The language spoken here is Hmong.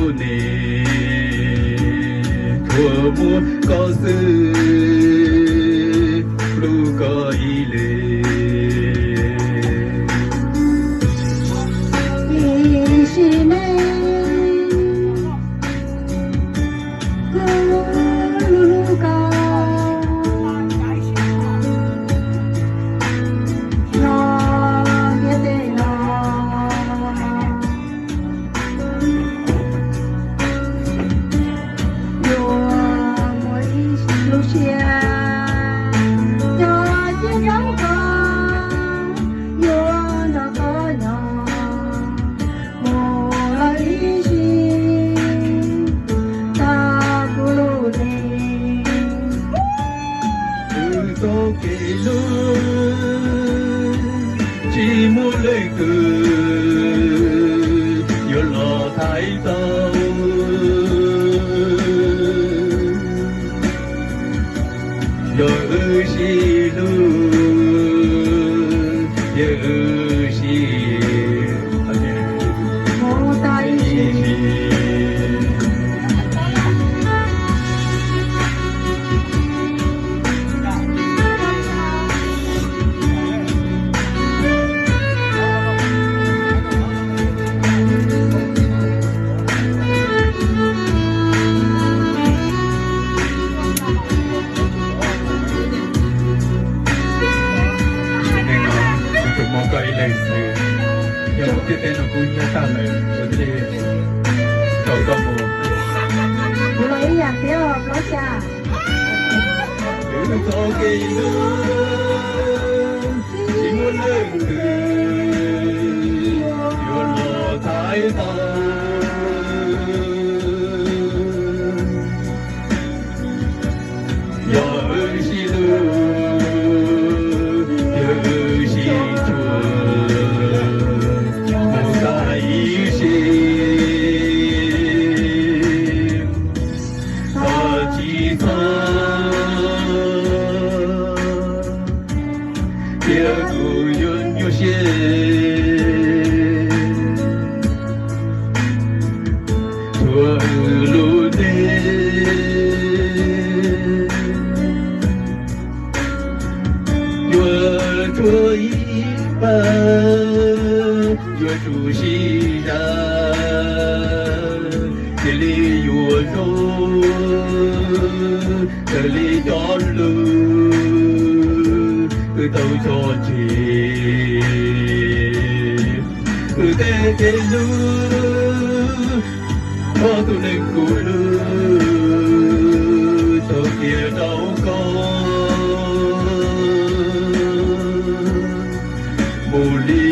Tus neeg tsuas muaj koj xwb, hlub koj ib leeg. Ib sim neej kuv hlub koj, no thiab tej no. Yuav muaj ib lub siab coj cia zaub koj, yuav nrog koj nyob mus los ib sim, tag kuv lub neej. Wb txoj kev hlub tsis muaj leej twg yuav los thaiv tau. Yog wb sib hlub, yog wb sib mus tau ib sim. Sim neej no kuv tsuas muaj koj ib leeg xwb, yog lub ntiaj teb no kuj nyob tag lawm, kuv thiaj li tau koj mus. Kuv los ib yam thiab os Plob Xya. Wb txoj kev hlub tsis muaj leej twg yuav los thaiv tau. Yog wb sib hlub, yog wb sib tshua, mus tau ib sim, txhob tsis txhob thiab kuv yuav nyuaj siab. Tshuav wb lub neej yuav tshuav ib pab, yuav tsum sib zam, cia li yuav zoo raws li cov lus wb tau cog tseg. Wb tej kev hlub, koj tus neeg kuv hlub, tau tias rau koj mus li